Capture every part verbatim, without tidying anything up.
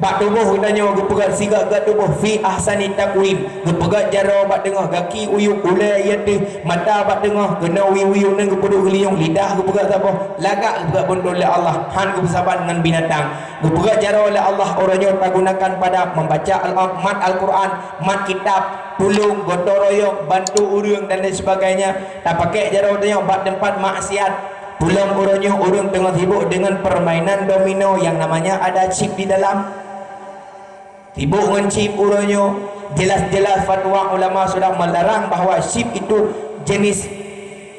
Bak tuboh geutanyoe geupeugét sigat-gat tuboh fi ahsani taqwim. Geupeugét jaroe bak teungoh, gaki, uyuek, ulée, ie teuh, mata bak teungoh, keunoe wie-wie, uneun geupeuduek geulinyueng, lidah geupeugét saboh, lagak geupeugét beunton lé Allah, han geupeusaban ngon binatang. Geupeugét jaroe lé Allah uroe nyoe tagunakan pada membaca al-, mat Al-Quran, mat kitab, tulông, gotong royong, bantu ureuëng dan lain sebagainya. Tapakék jaroe tanyoe bak teumpat maksiat. Tulông uroe nyoe ureuëng teungoh sibuk dengan permainan domino yang namanya ada chip di dalam. Sibuk ngon chip uroe nyoe. Jelas-jelas fatwa ulama sudah melarang bahwa chip itu jenis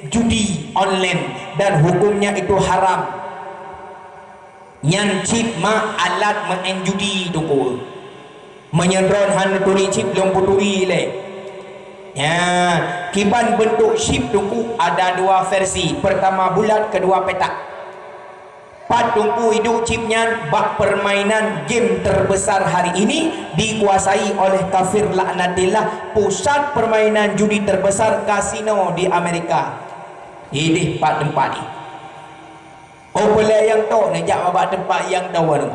judi online dan hukumnya itu haram. Nyan chip ma alat meu'en judi, Teungku. Meunyoe droen hana turi chip, lôn peuturi lé. Ya, kiban beuntuk chip, Teungku, ada dua versi. Pertama bulat, kedua petak. Pat, Teungku, iduek chip nyan? Bak permainan game terbesar hari ini dikuasai oleh kafir laknatillah, pusat permainan judi terbesar, kasino di Amerika. Ideh pat teumpat nyan. Oh, peulée nyang toh neujak bak teumpat nyang toh nyoe.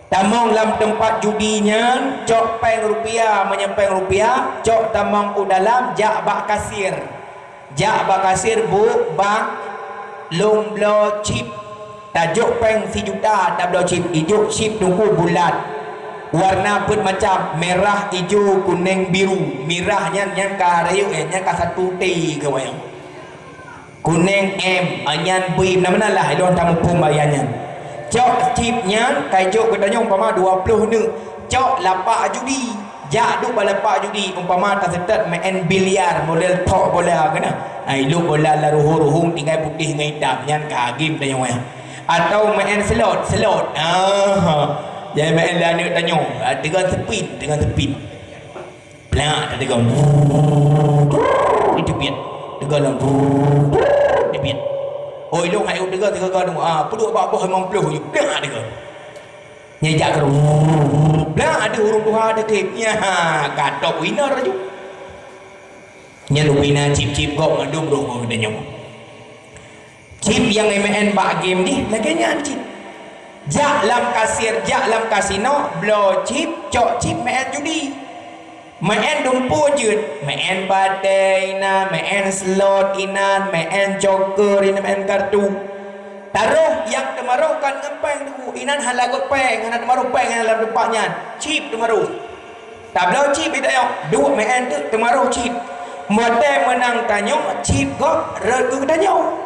Tamong lam teumpat judi nyan, cok péng rupiah, meunyoe péng rupiah, cok tamong u dalam, jak bak kasir. Jak bak kasir, "Bu, bang, lôn bloe chip." Tajok péng sijuta tabloe chip. Ijok chip, Teungku, bulat. Warna peuet macam, merah, ijo, kuneng, biru. Mirah nyan, nyan ka rayeuk, eh, nyan ka satu T keu wayang. Kuneng M, nyan bui meunan-meunan lah, ilôn tamuphom bak nyan. Cok chip nyan, ka ijok geutanyoe umpama dua ploh neuk. Cok lapak judi, jak duek bak lapak judi, umpama taseutôt meu'en biliar, model thok bola keunan. Ai, lok bola lam ruhueng-ruhueng, tinggai putéh ngon itam, nyan ka game tanyoe nyan. Atau meu'en slot, slot. Ah, jadi meu'en lé aneuk tanyoe, ah, teuga spin, teuga spin. Plak, teuga. Itu piet. Teuga lam. Itu piet. Oh, ilong hai teuga, teuga ka. Ah, peuduek bak boh limong ploh je. Plak, teuga. Nyejak ke. Plak, ada ureueng tuha ada klip. Ya, ka top winner laju. Nyan winner chip-chip gob mandum roh geutanyoe. Chip nyang meu'en bak game jih lagée nyan cit. Jak lam kasir, jak lam kasino, bloe chip, cok chip meu'en judi. Meu'en dumpeue jeuet, meu'en batée inan, meu'en slot inan, meu'en joker inan, meu'en kartu. Taroh nyang teumaroh kan ngon péng, inan hana lagot péng, hana teumaroh péng inan lam teumpat nyan. Chip teumaroh. Tabloe chip geutanyoe, duek meu'en teuk teumaroh chip. Watée meunang tanyoe, chip gob rhot keu geutanyoe.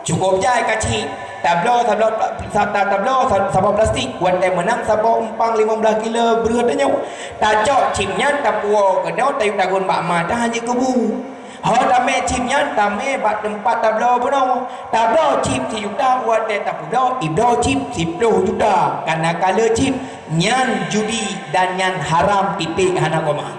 Cukôp jai ka chip. Tabloe, tabloe, ta-, ta-, tabloe sa-, saboh plastik. Watée meunang saboh umpang limong blaih kilo beureuh tanyoe. Tacok chip nyan tapuwoe keunoe, tayue tagun bak ma, tahan jeuet keu bu. Ho tamé chip nyan, tamé bak teumpat tabloe bunoe. Tabloe chip sijuta, watée tapubloe, ibloe chip siploh juta. Kana ka le chip, nyan judi dan nyan haram, titik, hana koma.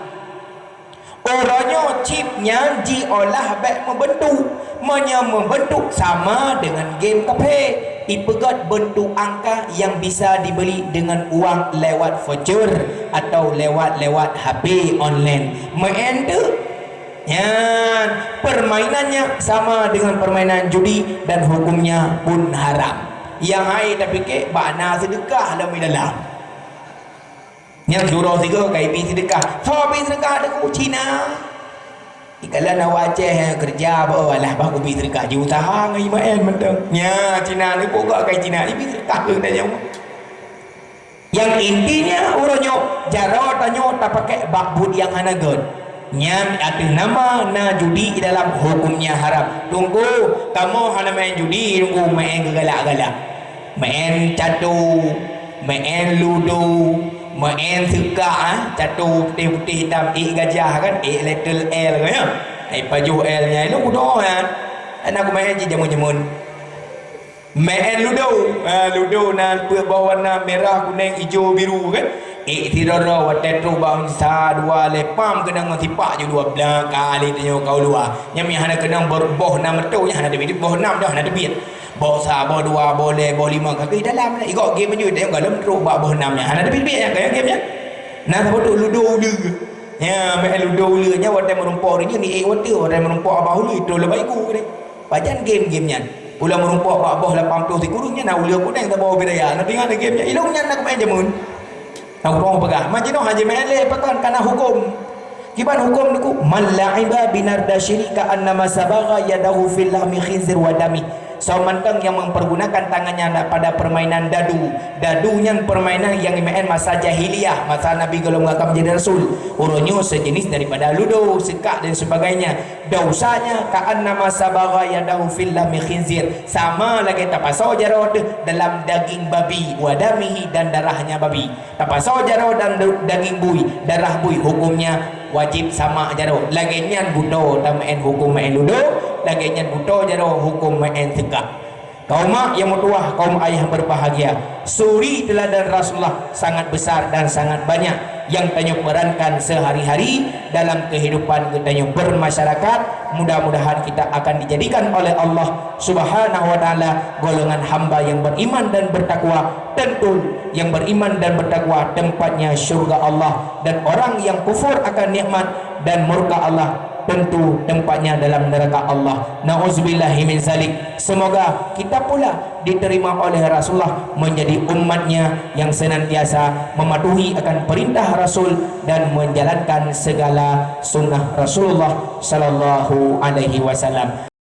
Uroe nyoe chip nyan jiolah bék meubeuntuk. Meunyoe meubeuntuk sama deungon game kaphé, ipeugét beuntuk angka nyang bisa dibeli deungon uang lewat voucher atau lewat-lewat H P online. Meu'en teuk? Nyan, permainannya sama dengan permainan judi dan hukumnya pun haram. Nyang hai tapike bak na seudeukah lam dalam. Nyang surôh sigoe ka ibi seudeukah. Soe bi seudeukah, Teungku? Cina. Dikala na Aceh keureuja bak, alah, bah kubi seudeukah, jiuseuha ngon imaén mantong. Nya, Cina ni pokok akai Cina, ibi seudeukah keu tanyoe. Nyang intinya, uroe nyoe, jaroe tanyoe tapakék bak buet nyang hana gét. Nyan ateueh nama na judi di dalam, hukumnya haram. Teungku, kamoe hana maén judi, Teungku, maén geugalak-galak. Maén cato, maén ludo, maén seukak, ah, cato putéh-putéh itam, ék gajah kan, ék letter L kan, ya. Ai pajoh L nyan, ilôn kudoe nyan. Hana kumaén cit jameun-jameun. Maén ludo. Ha, ludo na peuet boh warna merah, kunéng, ijo, biru kan. Ék sidroe-droe watée troh bak sa dua lé pam keunong ngon sipak ju dua blang kali tanyoe ka u luwa. Nyan meuhana keunong boh, boh nam reutôh nyan hana teubiet, boh nam dah hana teubiet. Boh sa, boh dua, boh lé, boh lima ka keuh dalam. Igok game meunyoe tanyoe galom troh bak boh nam nyan hana teubiet-biet nyan, kayang game nyan. Na saboh tu ludo uleue. Nya, maén ludo uleue nyan watée meurumpok ureueng nyoe ni ék watée, watée meurumpok abah uleue troh lé bak iku tadi. Pajan game-game nyan. Ulah meurumpok bak boh lapan ploh sikureueng nyan na uleue kuneng saboh bidaya. Na teungoh lagèe nyan. Ilong nyan na keumaén jameun. Na uroe peugah, "Majnun haji meu'en lé pakon kana huköm." Kiban huköm Teungku, "Man la'iba binardasyil ka'annama sabagha yadahu fil lahmi khinzir wa dami." Soe mantong nyang mempergunakan tangannya pada permainan dadu. Dadu nyan permainan nyang imeu'en masa jahiliyah, masa Nabi gohlom ka menjadi rasul. Uroe nyoe sejenis daripada ludo, seukak dan sebagainya. Dosanya ka'annama sabagha yadahu fil lahmi khinzir. Sama lagèe tapasoe jaroe teuh dalam daging babi, wa damihi, dan darahnya babi. Tapasoe jaroe dan da-, daging bui, darah bui, hukumnya wajib samak jaroe. Lagèe nyan buto tameu'en hukum meu'en ludo, lagèe nyan buto jaroe hukum meu'en seukak. Kaum mak nyang meutuwah, kaum ayah berbahagia, suri teuladan Rasulullah sangat besar dan sangat banyak nyang tanyoe perankan sehari-hari dalam kehidupan geutanyoe bermasyarakat. Mudah-mudahan kita akan dijadikan oleh Allah Subhanahu wa Ta'ala golongan hamba yang beriman dan bertakwa. Tentu yang beriman dan bertakwa tempatnya syurga Allah, dan orang yang kufur akan nikmat dan murka Allah tentu tempatnya dalam neraka Allah. Nauzubillahi min zalik. Semoga kita pula diterima oleh Rasulullah menjadi umatnya yang senantiasa mematuhi akan perintah Rasul dan menjalankan segala sunnah Rasulullah sallallahu alaihi wasallam.